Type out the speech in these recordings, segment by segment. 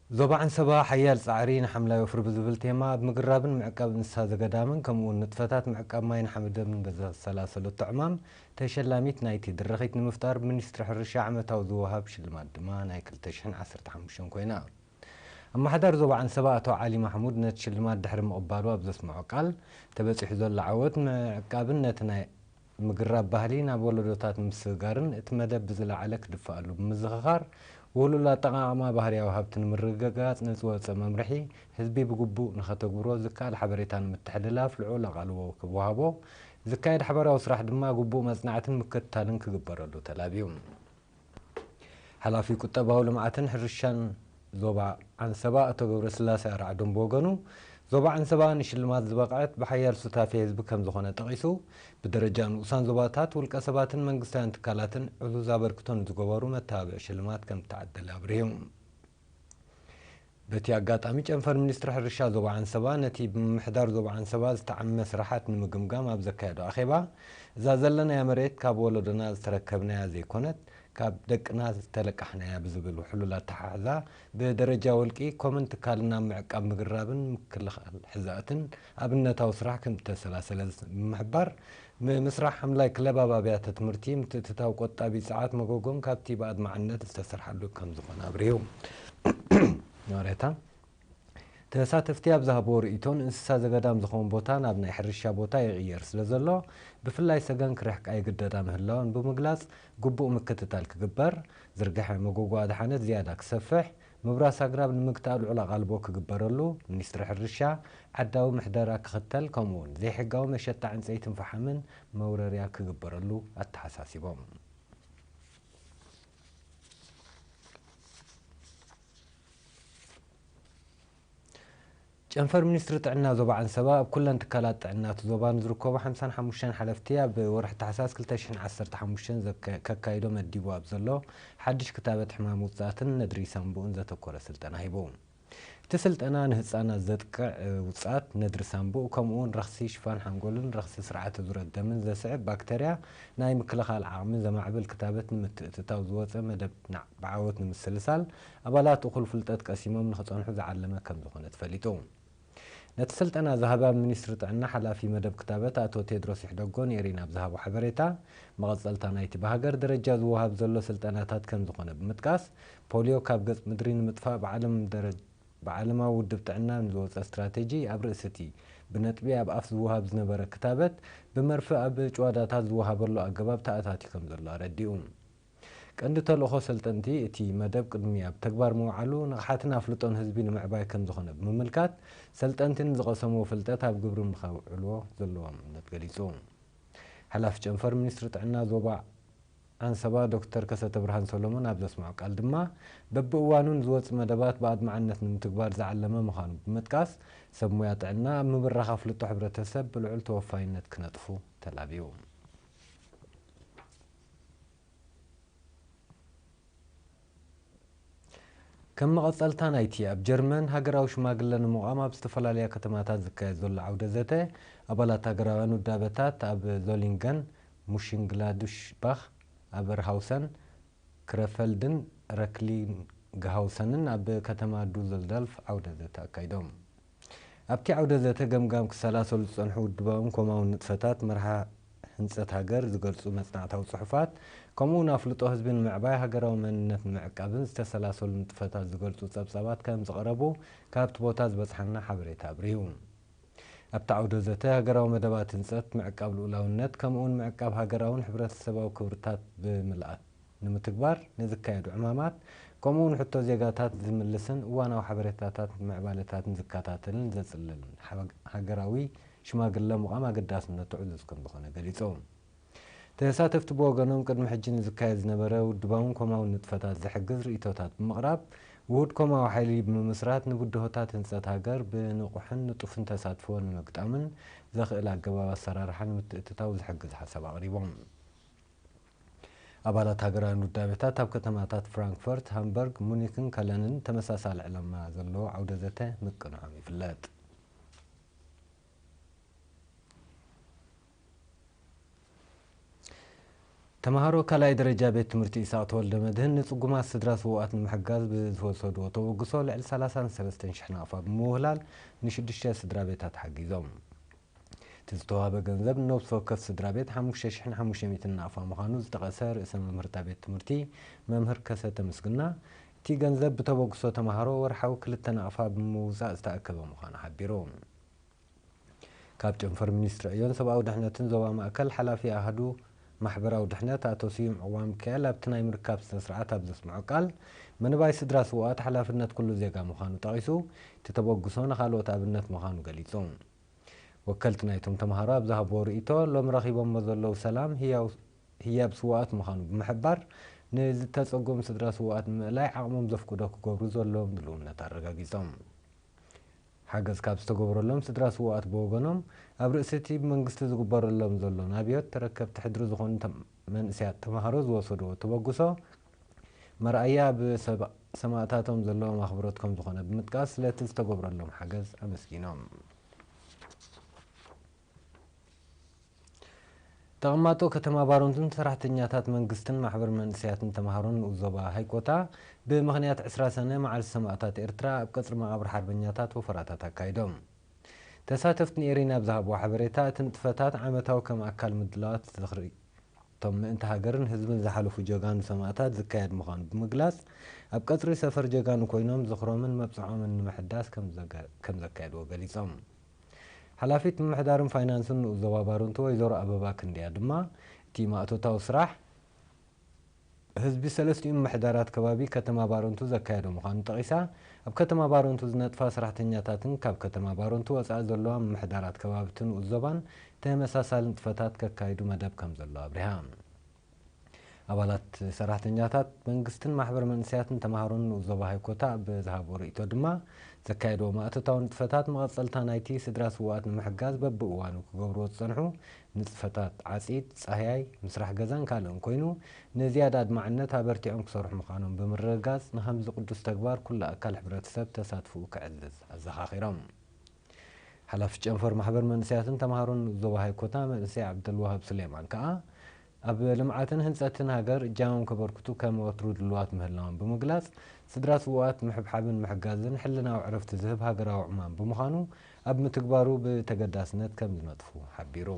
ዞባ ዓንሰባ ሓያል ጻዕሪ ንሓምላይ ወፍሪ ብዝብል ቴማ፣ ኣብ ምግራብን ምዕቃብ እንስሳ ዘገዳምን ከምኡውን ንጥፈታት ምዕቃብ ማይን ሓመድን በዘሰላሰለቶ ዕማም፣ ተሸላሚት ናይቲ ድርኺት ንምፍጣር ብሚኒስትሪ ሕርሻ ዓመታዊ ዝወሃብ ሽልማት ድማ ናይ ክልተ ሽሕን ዓሰርተ ሓሙሽተን ኮይና። ኣመሓዳሪ ዞባ ዓንሰባ ኣቶ ዓሊ ማሕሙድ ነቲ ሽልማት ድሕሪ ምቕባሉ ኣብ ዘስምዖ ቃል፣ ተበጺሑ ዘሎ ዓወት ምዕቃብን ነቲ ናይ ምግራብ ባህሊ ናብ ወለዶታት ንምስግጋርን እቲ መደብ ብዝለዓለ ክድፈኣሉ ብምዝኽኻር፣ ውህሉል ኣጠቓቕማ ባህርያዊ ሃብቲ ንምርግጋጽ ንዝወጸ መምርሒ፣ ህዝቢ ብግቡእ ንኸተግብሮ ዝከኣል ሓበሬታ ንምትሕልላፍ ልዑል ኣቓልቦ ክወሃቦ፣ ዝካየድ ሓባራዊ ስራሕ ድማ ግቡእ መጽናዕትን ምክትታልን ክግበረሉ ተላብዩ። ሓላፊ ቁጠባዊ ልምዓትን ሕርሻን ዞባ ዓንሰባ ኣቶ ገብረስላሴ ኣርዓዶም ብወገኑ፣ ዞባ ዓንሰባ ንሽልማት ዝበቕዐት ብሓያል ሱታፌ ህዝቢ ከም ዝኾነ ጠቒሱ፣ ብደረጃ ንኡሳን ዞባታት ውልቀ ሰባትን መንግስታውያን ትካላትን ዕዙዝ ኣበርክቶ ንዝገበሩ መተባብዒ ሽልማት ከም ዝተዓደለ ኣብሪሁ። በቲ ኣጋጣሚ ጨንፈር ሚኒስትሪ ሕርሻ ዞባ ዓንሰባ ነቲ ብምምሕዳር ዞባ ዓንሰባ ዝተዓመ ስራሓት ንምግምጋም ኣብ ዘካየዶ ኣኼባ፣ እዛ ዘለናያ መሬት ካብ ወለዶና ዝተረከብናያ ዘይኮነት፣ ካብ ደቅና ዝተለቃሕናያ ብዝብል ውሕሉል ኣተሓሕዛ፣ ብደረጃ ውልቂ ኮምን ትካልን ኣብ ምዕቃብ ምግራብን ምክልኻል ሕዛእትን ኣብነታዊ ስራሕ ከም ዝተሰላሰለ ብምሕባር፣ ምምስራሕ ሓምላይ ክለብ ኣብ ኣብያተ ትምህርቲ፣ ምትእትታው ቆጣቢ ጸዓት መጎጎን ካብቲ ብኣድማዕነት ዝተሰርሓሉ ከም ዝኾነ ኣብሪሁ። ኖሬታ ተሳተፍቲ ኣብ ዝሃብዎ ርእይቶ፣ ንእንስሳ ዘገዳም ዝኸውን ቦታ ናብ ናይ ሕርሻ ቦታ ይቕየር ስለ ዘሎ፣ ብፍላይ ሰገን ክርሕቃ ይግደዳ ምህላወን ብምግላጽ፣ ግቡእ ምክትታል ክግበር፣ ዝርግሐ መጎጎ ኣድሓነት ዝያዳ ክሰፍሕ፣ ምብራስ ኣግራብ ንምግታእ ልዑል ኣቓልቦ ክግበረሉ፣ ሚኒስትሪ ሕርሻ ዓዳዊ ምሕደራ ክኽተል፣ ከምኡውን ዘይሕጋዊ መሸጣ ዕንጸይትን ፈሓምን መውረርያ ክግበረሉ ኣተሓሳሲቦም። ጨንፈር ሚኒስትሪ ጥዕና ዞባ ዓንሰባ ኣብ ኩለን ትካላት ጥዕና እቲ ዞባ ንዝርከቡ ሓምሳን ሓሙሽተን ሓለፍቲ ኣብ ወርሒ ታሕሳስ ክልተ ሽሕን ዓሰርተ ሓሙሽተን ዘከ-፣ ከካይዶ መዲቡ ኣብ ዘሎ ሓድሽ ክታበት ሕማም ውጻእትን ነድሪ ሳንቡእን ዘተኮረ ስልጠና ሂቡ። እቲ ስልጠና ንህጻናት ዘጥቅዕ ውጻት ነድሪ ሳንቡእ ከምኡውን ረኽሲ ሽፋን ሓንጎልን ረኽሲ ስርዓተ ዙረት ደምን ዘስዕብ ባክተርያ ናይ ምክልኻል ዓቕሚ ዘማዕብል ክታበት ንምትእትታው ዝወጸ መደብ ናዕ-፣ ብዓወት ንምስልሳል ኣባላት እኹል ፍልጠት ቀሲሞም ንኽጸንሑ ዝዓለመ ከም ዝኾነ ተፈሊጡ። ነቲ ስልጠና ዝሃባ ሚኒስትሪ ጥዕና ሓላፊ መደብ ክታበት ኣቶ ቴድሮስ ይሕደጎ ንኤሪና ኣብ ዝሃቦ ሓበሬታ፣ መቐጸልታ ናይቲ ብሃገር ደረጃ ዝወሃብ ዘሎ ስልጠናታት ከም ዝኾነ ብምጥቃስ፣ ፖልዮ ካብ ገጽ ምድሪ ንምጥፋእ ብዓለም ደረ-፣ ብዓለማዊ ውድብ ጥዕና ንዝወጸ ስትራቴጂ ኣብ ርእሲ እቲ ብነጥቢ ኣብ ኣፍ ዝወሃብ ዝነበረ ክታበት፣ ብመርፍእ ኣብ ጭዋዳታት ዝወሃበሉ ኣገባብ ተኣታትዩ ከም ዘሎ ኣረዲኡ። ቀንዲ ተልእኾ ሰልጠንቲ እቲ መደብ ቅድሚ ኣብ ተግባር ምውዓሉ ንቕሓትን ኣፍልጦን ህዝቢ ንምዕባይ ከም ዝኾነ ብምምልካት፣ ሰልጠንቲ ንዝቐሰምዎ ፍልጠት ኣብ ግብሪ ንኸውዕልዎ ዘለዎም እምነት ገሊጹ። ሓላፊ ጨንፈር ሚኒስትሪ ጥዕና ዞባ ዓንሰባ ዶክተር ከሰተ ብርሃን ሰሎሞን ኣብ ዘስምዖ ቃል ድማ፣ በብእዋኑ ንዝወጽእ መደባት ብኣድማዕነት ንምትግባር ዝዓለመ ምዃኑ ብምጥቃስ፣ ሰብ ሞያ ጥዕና ኣብ ምብራኽ ኣፍልጦ ሕብረተሰብ ብልዑል ተወፋይነት ክነጥፉ ተላብዩ። ከም መቐጸልታ ናይቲ ኣብ ጀርመን ሃገራዊ ሽማግለ ንምቋም ኣብ ዝተፈላለያ ከተማታት ዝካየድ ዘሎ ዓውደ ዘተ፣ ኣባላት ሃገራውያን ውዳበታት ኣብ ዞሊንገን፣ ሙሽንግላዱሽባኽ፣ ኣበርሃውሰን፣ ክረፈልድን ረክሊንግሃውሰንን ኣብ ከተማ ዱዘልዳልፍ ዓውደ ዘተ ኣካይዶም። ኣብቲ ዓውደ ዘተ ገምጋም ክሰላሰሉ ዝጸንሑ ውድባውን ኮማውን ንጥፈታት፣ መርሃ ህንጸት ሃገር ዝገልጹ መጽናዕታዊ ጽሑፋት፣ ከምኡውን ኣፍልጦ ህዝቢ ንምዕባይ ሃገራዊ መንነት ንምዕቃብን ዝተሰላሰሉ ንጥፈታት ዝገልጹ ጸብጻባት ከም ዝቐረቡ ካብቲ ቦታ ዝበጽሓና ሓበሬታ ኣብሪሁ። ኣብቲ ዓውደ ዘተ ሃገራዊ መደባት ህንጸት፣ ምዕቃብ ልኡላውነት፣ ከምኡውን ምዕቃብ ሃገራውን ሕብረተሰባዊ ክብርታት ብምልኣት ንምትግባር ንዝካየዱ ዕማማት፣ ከምኡውን ሕቶ ዜጋታት ዝምልስን እዋናዊ ሓበሬታታት ምዕባለታትን ዝከታተልን ዘጽልልን ሓበ-፣ ሃገራዊ ሽማግለ ምዃም ኣገዳስነቱ ዕዙዝ ከም ዝኾነ ገሊጹ። ተሳተፍቲ ብወገኖም፣ ቅድሚ ሕጂ ንዝካየድ ዝነበረ ውድባውን ኮማውን ንጥፈታት ዝሕግዝ ርእይቶታት ብምቕራብ፣ ውሁድ ኮማዊ ሓይሊ ብምምስራት፣ ንብድሆታት ህንጸት ሃገር ብንቑሕን ንጡፍን ተሳትፎ ንምግጣምን ዘኽእል ኣገባብ ኣሰራርሓ ንምትእትታው ዝሕግዝ ሓሳብ ኣቕሪቦም። ኣባላት ሃገራውያን ውዳቤታት ኣብ ከተማታት ፍራንክፈርት፣ ሃምበርግ፣ ሙኒክን ከለንን ተመሳሳሊ ዕላማ ዘለዎ ዓውደ ዘተ ምቅንዖም ይፍለጥ። ተምሃሮ ካልኣይ ደረጃ ቤት ትምህርቲ ኢሳቕ ተወልደ መድህን ንጽጉማት ስድራ ስውኣት ንምሕጋዝ ብዝወሰድዎ ተበግሶ ልዕሊ ሰላሳን ሰለስተን ሽሕ ናቕፋ ብምውህላል ንሽዱሽተ ስድራ ቤታት ሓጊዞም። እቲ ዝተዋህበ ገንዘብ ንነብሲ ወከፍ ስድራ ቤት ሓሙሽተ ሽሕን ሓሙሽተ ሚእትን ናቕፋ ምዃኑ ዝጠቐሰ ርእሰ መምህርታ ቤት ትምህርቲ መምህር ከሰተ ምስግና፣ እቲ ገንዘብ ብተበግሶ ተምሃሮ ወርሓዊ ክልተ ናቕፋ ብምውጻእ ዝተኣከበ ምዃኑ ሓቢሩ። ካብ ጨንፈር ሚኒስትሪ ዕዮን ሰብኣዊ ድሕነትን ዞባ ማእከል ሓላፊ ኣሃዱ ማሕበራዊ ድሕነት ኣቶ ስዩም ዕዋ ሚካኤል ኣብቲ ናይ ምርካብ ስነ ስርዓት ኣብ ዘስምዖ ቃል፣ ምንባይ ስድራ ስውኣት ሓላፍነት ኩሉ ዜጋ ምዃኑ ጠቒሱ፣ እቲ ተበግሶ ንኻልኦት ኣብነት ምዃኑ ገሊጹ። ወከልቲ ናይቶም ተምሃሮ ኣብ ዝሃብዎ ርእይቶ፣ ሎም ረኺቦሞ ዘለዉ ሰላም ህያው ህያብ ስውኣት ምዃኑ ብምሕባር፣ ንዝተጸገሙ ስድራ ስውኣት ንምእላይ ዓቕሞም ዘፍቅዶ ክገብሩ ዘለዎም ድልውነት ኣረጋጊጾም። ሓገዝ ካብ ዝተገበረሎም ስድራ ስውኣት ብወገኖም፣ ኣብ ርእሲ እቲ ብመንግስቲ ዝግበረሎም ዘሎ ናብዮት ተረከብቲ ሕድሪ ዝኾኑ ተም- መንእሰያት ተምሃሮ ዝወሰድዎ ተበግሶ መርኣያ ብሰብ- ሰማእታቶም ዘለዎም ኣኽብሮት ከም ዝኾነ ብምጥቃስ፣ ስለቲ ዝተገብረሎም ሓገዝ ኣመስጊኖም። ተቐማጦ ከተማ ባረንቱን ሰራሕተኛታት መንግስትን ማሕበር መንእሰያትን ተምሃሮን ንኡስ ዞባ ሃይኮታ ብምኽንያት ዕስራ ሰነ መዓልቲ ሰማእታት ኤርትራ ኣብ ቀጽሪ መቓብር ሓርበኛታት ወፈራታት ኣካይዶም። ተሳተፍቲ ንኤሪና ኣብ ዝሃብዎ ሓበሬታ፣ እቲ ንጥፈታት ዓመታዊ ከም ኣካል ምድላዋት ዝኽሪ እቶም ምእንቲ ሃገርን ህዝብን ዝሓለፉ ጀጋኑ ሰማእታት ዝካየድ ምዃኑ ብምግላጽ፣ ኣብ ቀጽሪ ሰፈር ጀጋኑ ኮይኖም ዝኽሮምን መብጽዖምን ንምሕዳስ ከም ዘጋ- ከም ዘካየድዎ ገሊጾም። ሓላፊት ምምሕዳርን ፋይናንስን ንኡስ ዞባ ባረንቱ ወይዘሮ ኣበባ ክንድያ ድማ፣ እቲ ማእቶታዊ ስራሕ ህዝቢ ሰለስቲኡ ምምሕዳራት ከባቢ ከተማ ባረንቱ ዘካየዶ ምዃኑ ጠቒሳ፣ ኣብ ከተማ ባረንቱ ዝነጥፋ ሰራሕተኛታትን ካብ ከተማ ባረንቱ ወጻኢ ዘለዋ ምምሕዳራት ከባብቲ ንኡስ ዞባን ተመሳሳሊ ንጥፈታት ከካይዱ መደብ ከም ዘሎ ኣብሪሃ። ኣባላት ሰራሕተኛታት መንግስትን ማሕበር መንእሰያትን ተምሃሮን ንኡስ ዞባ ሃይኮታ ኣብ ዝሃብዎ ርእይቶ ድማ፣ ዘካየድዎ ማእቶታዊ ንጥፈታት መቐጸልታ ናይቲ ስድራ ስውኣት ንምሕጋዝ በብእዋኑ ክገብርዎ ዝጸንሑ ንጥፈታት ዓጺድ፣ ጻህያይ፣ ምስራሕ ገዛን ካልእን ኮይኑ፣ ንዝያዳ ኣድማዕነት ኣበርቲዖም ክሰርሑ ምዃኖም ብምርግጋጽ፣ ንኸምዚ ቅዱስ ተግባር ኩሉ ኣካል ሕብረተሰብ ተሳትፎኡ ከዕዝዝ ኣዘኻኺሮም። ሓላፊ ጨንፈር ማሕበር መንእሰያትን ተምሃሮን ዞባ ሃይኮታ መንእሰይ ዓብደልዋሃብ ሱሌማን ከኣ፣ ኣብ ልምዓትን ህንጸትን ሃገር እጃሞም ከበርክቱ ከም ወትሩ ድሉዋት ምህላዎም ብምግላጽ፣ ስድራ ስውኣት ምሕብሓብን ምሕጋዝን ሕልናዊ ዕረፍቲ ዝህብ ሃገራዊ ዕማም ብምዃኑ፣ ኣብ ምትግባሩ ብተገዳስነት ከም ዝነጥፉ ሓቢሩ።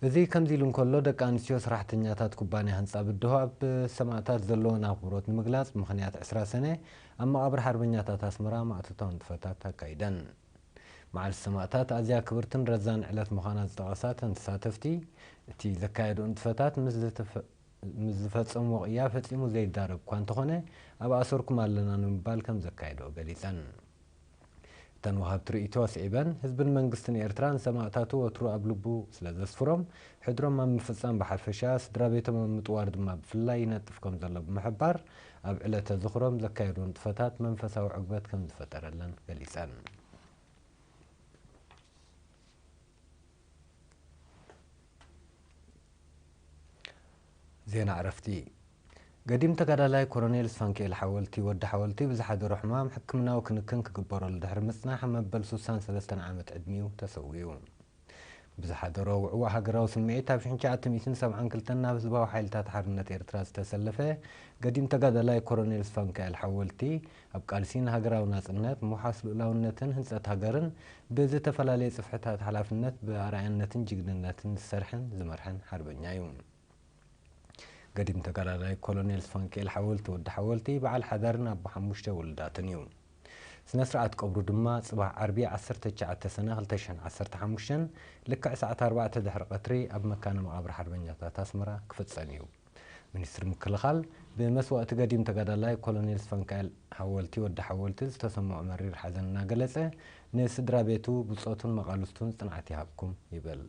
እዚ ከምዚ ኢሉ እንከሎ፣ ደቂ ኣንስትዮ ሰራሕተኛታት ኩባንያ ህንጻ ብድሆ ኣብ ሰማእታት ዘለወን ኣኽብሮት ንምግላጽ፣ ምኽንያት ዕስራ ሰነ ኣብ መቓብር ሓርበኛታት ኣስመራ ማእቶታዊ ንጥፈታት ኣካይደን። መዓልቲ ሰማእታት ኣዝያ ክብርትን ረዛን ዕለት ምዃና ዝጠቐሳ እተን ተሳተፍቲ፣ እቲ ዘካየድኦ ንጥፈታት ምስ ዝተፈ- ምስ ዝፈጸምዎ ቅያ ፈጺሙ ዘይዳረግ እኳ እንተኾነ፣ ኣብ ኣሰርኩም ኣለና ንምባል ከም ዘካየድኦ ገሊጸን። እተን ወሃብቲ ርእይቶ ኣስዒበን፣ ህዝብን መንግስትን ኤርትራ ንሰማእታቱ ወትሩ ኣብ ልቡ ስለ ዘስፍሮም፣ ሕድሮም ኣብ ምፍጻም ብሓፈሻ፣ ስድራ ቤቶም ኣብ ምጥዋር ድማ ብፍላይ ይነጥፍ ከም ዘሎ ብምሕባር፣ ኣብ ዕለተ ዝኽሮም ዘካየድዎ ንጥፈታት መንፈሳዊ ዕግበት ከም ዝፈጠረለን ገሊጸን። ዜና ዕረፍቲ። ገዲም ተጋዳላይ ኮሎኔል ስፋንክኤል ሓወልቲ፣ ወዲ ሓወልቲ፣ ብዝሓደሮ ሕማም ሕክምናዊ ክንክን ክግበረሉ ድሕሪ ምጽናሕ፣ ኣብ መበል ሱሳን ሰለስተን ዓመት ዕድሚኡ ተሰዊኡ። ብዝሓደሮ ውዕዉዕ ሃገራዊ ስምዒት፣ ኣብ ሽሕን ትሽዓተ ሚእትን ሰብዓን ክልተን ናብ ህዝባዊ ሓይልታት ሓርነት ኤርትራ ዝተሰለፈ ገዲም ተጋዳላይ ኮሎኔል ስፋንክኤል ሓወልቲ፣ ኣብ ቃልሲ ንሃገራዊ ናጽነት፣ ምውሓስ ልኡላውነትን ህንጸት ሃገርን ብዝተፈላለየ ጽፍሕታት ሓላፍነት ብኣርኣያነትን ጅግንነትን ዝሰርሐን ዝመርሐን ሓርበኛ እዩ። ገዲም ተጋዳላይ ኮሎኔል ስፋንክኤል ሓወልቲ ወዲ ሓወልቲ በዓል ሓዳርን ኣቦ ሓሙሽተ ውሉዳትን እዩ። ስነ ስርዓት ቀብሩ ድማ ጽባሕ ዓርቢ ዓሰርተ ትሽዓተ ሰነ ክልተ ሽሕን ዓሰርተ ሓሙሽተን ልክዕ ሰዓት ኣርባዕተ ድሕሪ ቀትሪ ኣብ መካነ መቓብር ሓርበኛታት ኣስመራ ክፍጸም እዩ። ሚኒስትሪ ምክልኻል ብመስዋእቲ ገዲም ተጋዳላይ ኮሎኔል ስፋንክኤል ሓወልቲ ወዲ ሓወልቲ ዝተሰምዖ መሪር ሓዘን እናገለጸ፣ ንስድራ ቤቱ፣ ብጾቱን መቓልስቱን ጽንዓት ይሃብኩም ይብል።